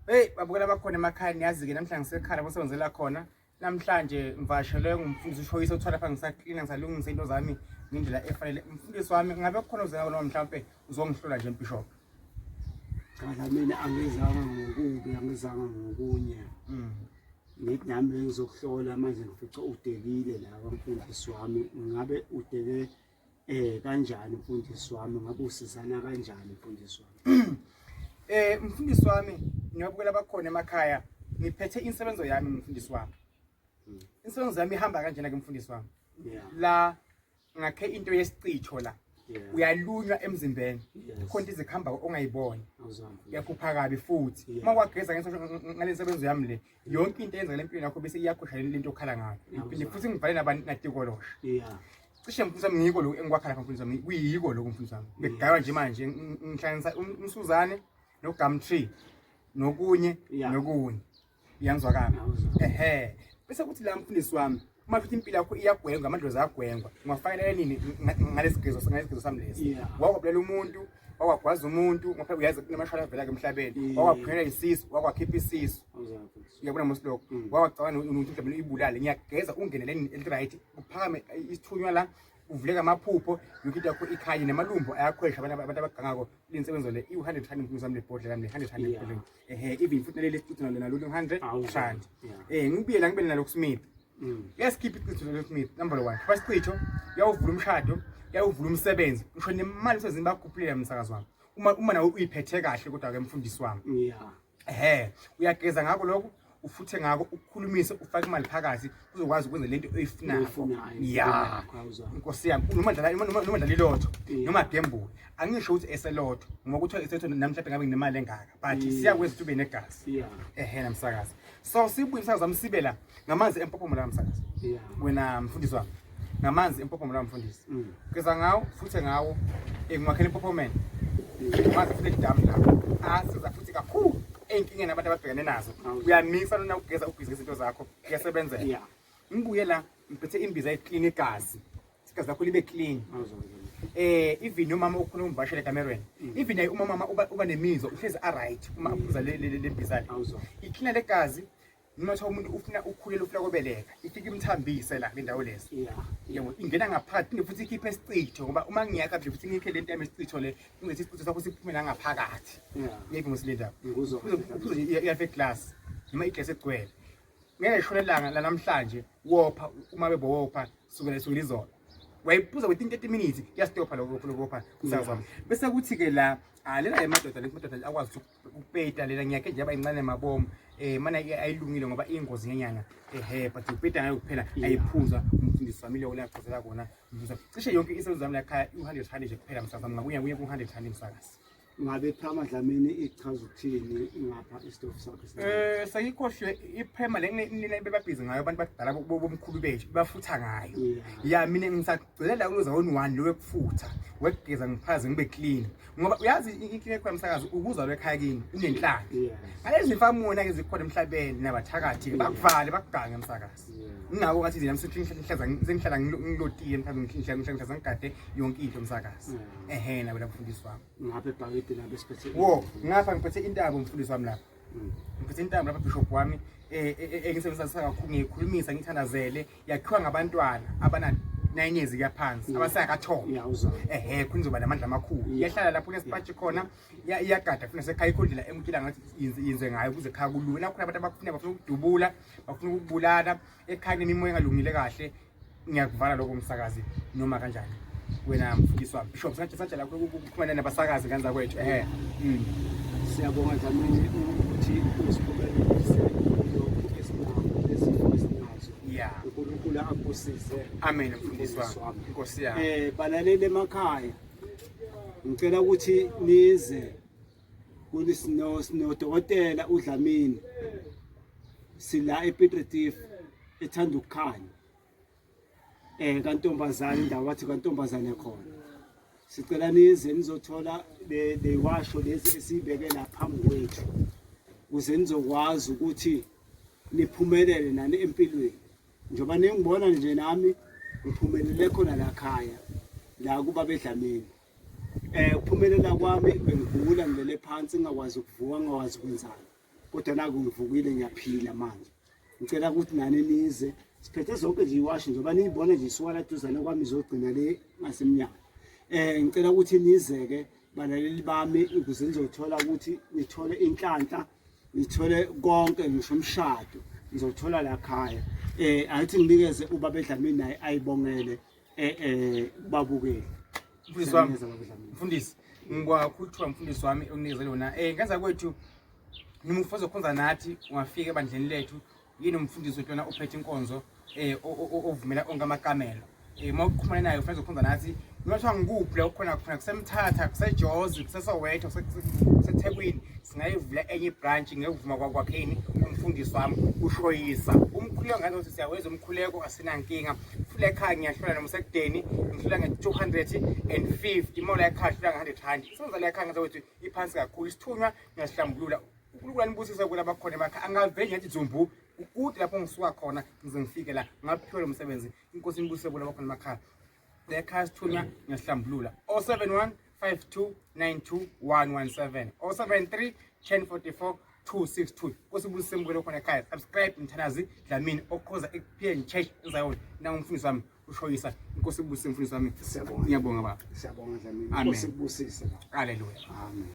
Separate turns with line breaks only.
Hey babukela bakhona emakhaya, niyazi-ke namhlanje ngisekhaya lapho ngisebenzela khona. Namhlanje ngivakashelwe ngumfundisi ushoyisa othiwa lapha ngisaklina, ngisalungisa into zami ngendlela efanele. Mfundisi wami, ngabe kukhona ozena noma mhlawumpe uzongihlola nje, Bishop?
Cha, mina angizanga ngokubi, angizanga ngokunye. Ngithi nami ngizokuhlola manje, ngifice udekile la kwamfundisi wami. Ngabe udeke kanjani, mfundisi wami? Ngabe usizana kanjani, mfundisi wami?
Mfundisi wami, ngiyabukela bakhona emakhaya, ngiphethe insebenzo yami, mfundisi wami. Insebenzo yami ihamba kanjena ke, mfundisi wami. La ngakhe into yesichitho la. Uyalunywa emzimbeni. Khona into izikhamba ongayiboni.
Awuzwa, mfundisi.
Uyakhupha kabi futhi. Uma kwageza ngale nsebenzo yami le, yonke into eyenzeka empilweni yakho bese iyakhosha lento okhala ngayo. Ngiphinde futhi ngivale nabantu natikolosha. Cishe, mfundisi wami, ngiyiko lokhu engikwakha lapha, mfundisi wami, kuyiko lokhu, mfundisi wami. Bekugaywa nje manje ngihlanganisa umsuzane no-gum tree nokunye nokunye. Iyangizwakala?
Ngiyakuzwa.
Ehe. Bese kuthi la, mfundisi wami, uma futhi impilo yakho iyagwengwa, amadlozi ayagwengwa, ungafanele nini ngalesigezo sami lesi? Wakwabulela umuntu, wakwagwaza umuntu, ngoba uyazi kunamashwala avela-ke emhlabeni. Wakwaphunyelwa isisu, wakwakhipha isisu.
Awuzwa, mfundisi.
Uyabona mos lokho? Wakwacabanga ukuthi mhlawumbe uyibulale, ngiyageza ungene leni eli-right, kuphakame isithunywa la, uvuleka amaphupho, yonke into yakho ikhanye, namalumbo ayakhwesha. Abantu abagangako, le nsebenzo le iwu-100 rand, mfundisi wami, le bhodlela lami le 100 rand. Ebhodleni, ehe, even futhi naleli sichitho nalo nalo 100 rand. Ngibuye la ngibe nalo Smith. Uyasikhipha ichitho lo Smith number 1. Khipha isichitho, uyawuvula umshado, uyawuvula umsebenzi, ngisho nemali usezini bakukhuphulela, msakazi wami. Uma nawe uyiphethe kahle kodwa ke, mfundisi wami. Ehe, uyageza ngakho lokho, ufuthe ngakho, ukukhulumise, ufake imali phakathi, uzokwazi ukwenza lento oyifunayo.
Oyifunayo,
Ya.
Awuzwa.
Nkosi yami, noma dlala ilotho, noma gembule. Angisho ukuthi eselotho, ngoba kuthiwa eselotho nami mhlawumbe ngabe nginemali engaka, but siyakwenza ukuthi ube negazi. Ehe, namsakazi. So sibuye, msakazi wami, sibe la ngamanzi empophomolo la, msakazi. Wena mfundisi wami. Ngamanzi empophomolo la, mfundisi. Geza ngawo, futhe ngawo, ngiwakhela empophomeni. Amanzi futhi edamu la. Asiza futhi kakhulu ey'nkingeni abantu ababhekene nazo. Uyamisa lona ugeza ugwize izinto zakho, kuyasebenzela. Ngibuye la ngiphethe imbiza eclean igazi. Igazi lakho libe clean.
Awuzwa.
Even umama okhona umvashele ekamerweni. Even naye uma mama uba nemizwa, uhlezi a right uma aphuza le mbiza le.
Awuzwa.
Iclean legazi, noma kuthiwa umuntu ufuna ukukhulela, ufuna kobeleka, ifike imthambise la le ndawo lezi. Yabo, ingena ngaphakathi, phinde futhi ikhiphe isichitho, ngoba uma ngiyakha nje futhi ngikhe lento yami isichitho le, kungethi isichitho sakho siphume la ngaphakathi. Ngeke ngisilenda.
Ngikuzwa.
Uphuze nje iyafe glass noma iglass egcwele. Ngeke shone ilanga la namhlanje wopha, uma bebowopha sukela izolo. Wayiphuza within 30 minutes, kuyastopha lokho lokopha, msakazi wami. Bese kuthi ke la, ah, lena yemadoda le, madoda akwazi ukupeta lena, ngiyakhe nje abayincane mabomu, mana ayilungile ngoba iyingozi ngenyanga, ehe, but upeta ngayo kuphela, ayiphuza, umfundisi wami, leyo leyagqozela kona, mfundisi wami. Cishe yonke isebenzi zami lakhaya i-100 rand nje kuphela, msakazi wami, ngakuya kuye ku-100 rand, msakazi.
Ngabe Prama Dlamini ichaza ukuthini ngapha isitofu sakho esincane?
Sengikhohlwe iphema le nina bebabhizi ngayo abantu badala bomkhulu bethu, bafutha ngayo. Ya, mina ngisagcizelela kuloza one one lo wekufutha, wekugeza, ngiphaze ngibe clean. Ngoba uyazi inkinga ekhona, msakazi, ukuzalwa ekhaya kini unenhlanga. Ngalezi mfamona ke zikhona emhlabeni nabathakathi bakuvale bakugange, msakazi. Ingakho ngathi nje nami sengihlala ngilotile mhlawumbe, ngihlala ngigade yonke into, msakazi. Ehhe, nawe la, mfundisi wami.
Ngapha ebhakede lapha esiphethe.
Wo, ngapha ngiphethe intambo, mfundisi wami, lapha. Ngiphethe intambo lapha, bishop wami, engisebenzisa kakhulu, ngiyikhulumisa, ngithandazele, yakhiwa ngabantwana abana 9 years kuya phansi, abasayakathomba.
Ngiyawuzwa.
Ehe, khona izoba namandla amakhulu. Iyahlala lapho kunesipatshi khona, iyagada funa sekhaya, ikho indlela engitshela ngathi yenze ngayo ukuze ekhaya kulunge. La khona abantu abakufuna, bafuna ukudubula, bafuna ukubulala, ekhaya nemimoya engalungile kahle. Ngiyakuvala lokho, umsakazi, noma kanjani. Wena mfundisi wami, Bishop, satshe lapho ukuxhumana nabasakazi nganza kwethu. Ehe.
Siyabonga, Dlamini, ukuthi usiphumelelise lokhu esinakho, lesifo esinazo. uNkulunkulu akusize.
Amen, mfundisi wami. Inkosi yami.
Balaleli emakhaya, ngicela ukuthi nize kulisino sinodokotela uDlamini, sila ePiet Retief, ethanda ukukhanya, kantombazane, indawo wathi kantombazane khona. Sicela nize nizothola le washo lezi esiyibeke la phambi kwethu ukuze nizokwazi ukuthi niphumelele nani empilweni, njengoba ningibona nje nami ngiphumelele khona la khaya la kuba bedlamini. Ukuphumelela kwami, bengigula, ngilele phansi, ngingakwazi ukuvuka, ngingakwazi ukwenzani. Kodwa naku ngivukile ngiyaphila manje. Ngicela ukuthi nani nize siphethe zonke nje iwashi njengoba niyibona nje isuka la duzane kwami izogcina le ngasemnyango. Ngicela ukuthi nize-ke balaleli bami ukuze nizothola ukuthi nithole inhlanhla nithole konke ngisho umshado nizothola la khaya. Ayithi nginikeze ubaba eDlamini naye ayibongele babukeli.
Mfundisi wami, mfundisi ngikwakho mfundisi wami onikeze lona. Ngenza kwethu noma ufuna uzokhonza nathi ungafika ebandleni lethu yini umfundisi wethu lona uphethe inkonzo ovumela onke amakamelo. Uma uxhumana naye ufuna uzokhonza nathi noma kuthiwa ngikuphi la ukhona khona kuseMthatha kuseJozi kuseSoweto kuseThekwini singayivula enye ibranch ngekuvuma kwakheni umfundisi wami ushoyisa umkhuleko ngathi ukuthi siyawenza umkhuleko asinankinga futhi ekhaya ngiyahlola noma usekudeni ngihlola nge-250 uma ula ekhaya hlola nge-100 rand isenza la ekhaya ngathi ukuthi iphansi kakhulu isithunywa ngiyasihlambulula uNkulunkulu anibusise kula bakhona emakhaya angaveli ngathi dzumbu ukude lapho ngisuka khona ngize ngifike la ngaphiwa lo msebenzi inkosi inibusise kula bakhona emakhaya la ekhaya sithunywa ngiyasihlambulula 071 5292 117 073 1044 262 Nkosi ibusise mbukelo khona ekhaya subscribe Mthanazi Dlamini okhoza ekuphileni church eZion nangumfundisi wami ushoyisa inkosi ibusise mfundisi wami
Siyabonga.
Ngiyabonga baba.
Siyabonga Dlamini.
Amen.
Inkosi ikubusise baba.
Haleluya.
Amen.